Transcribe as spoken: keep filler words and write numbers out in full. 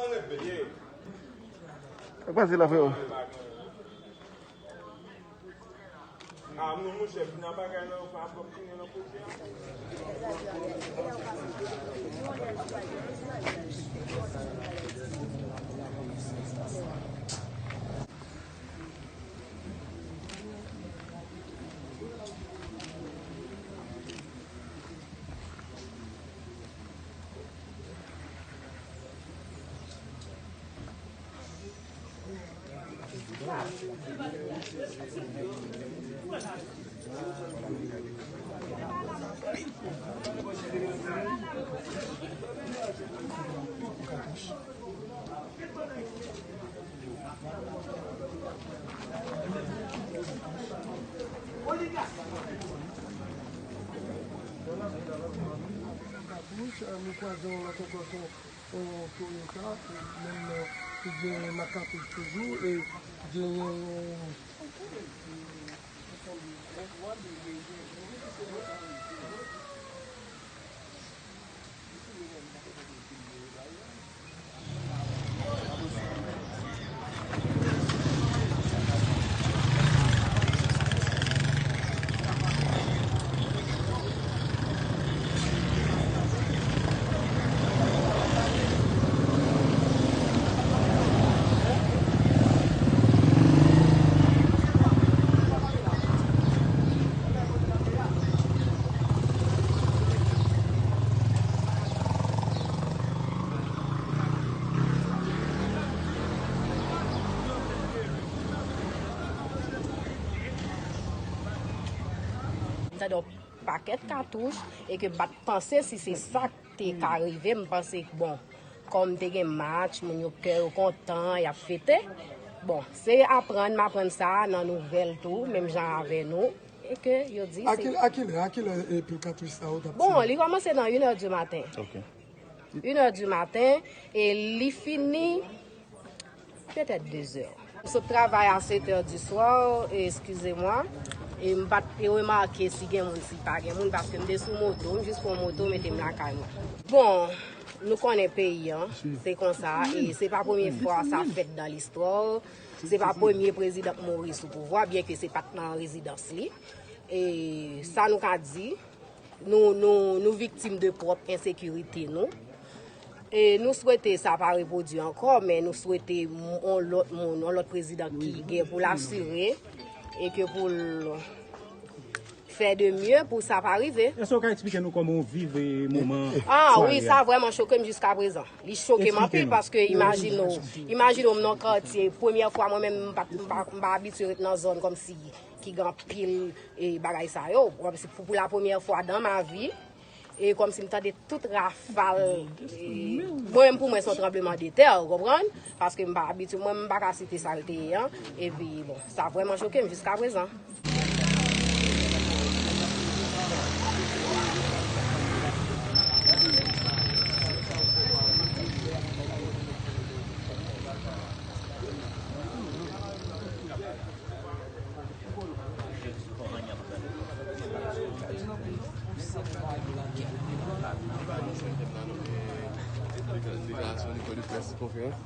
Sa k pase la, freo? Ah, non, monchè, vin a bagay nan, pa pran tounen nan kote a. Katouch, nou kwaze yon lòt ankò, se yon Toyota, menm, e, ki gen mak katouch toujou, e genyen yon M tande yon pakèt katouch e ke m pa t panse si se sa k te ka rive. M panse, bon, kòm te gen match, moun yo kè yo kontan, y ap fete. Bon, se aprann, m aprann sa nan nouvèl tou, menm jan avè nou, e ke yo di A se ki, a ki lè, a ki lè, e, pil katouch sa yo t ap Bon, tire? Li kòmanse nan inè di maten. Ok. Inè di maten, e li fini petèt dezè. M sot travay a sèt è di swa, e, eskize mwa, e m pa t remake si gen moun, si pa gen moun, paske m te sou moto, m jis pran moto, mete m lakay mwen. Bon, nou konnen peyi an, se konsa, e se pa premye fwa sa fèt dan listwa, se pa premye prezidan k mouri sou pouvwa, byen ke se pa t nan rezidans li. E sa nou ka di, nou, nou, nou viktim de pwòp ensekirite nou. E nou swete sa pa repwodui ankò, men nou swete m-, on lòt moun, on lòt prezidan ki gen pou l asire e ke pou l fè de mye pou sa pa rive. Èske w ka eksplike nou kòman w viv, e, moman Ah, wi, sa vrèman choke m jiska prezan. Li choke m anpil paske imajine w, imajine w m nan katye, premyè fwa mwen menm m pa, m pa, m pa abitye ret nan zòn kòmsi ki gen anpil, e, bagay sa yo. Kòmsi pou, pou la premyè fwa dan ma vi, e kòmsi m tande tout rafal, e, mwen menm pou mwen se yon tranbleman de tè, ou konprann? Paske m pa abitye, mwen menm m pa ka site sa l te ye an. Epi, bon, sa vrèman choke m jiska prezan. Deklarasyon li fè de près konferans.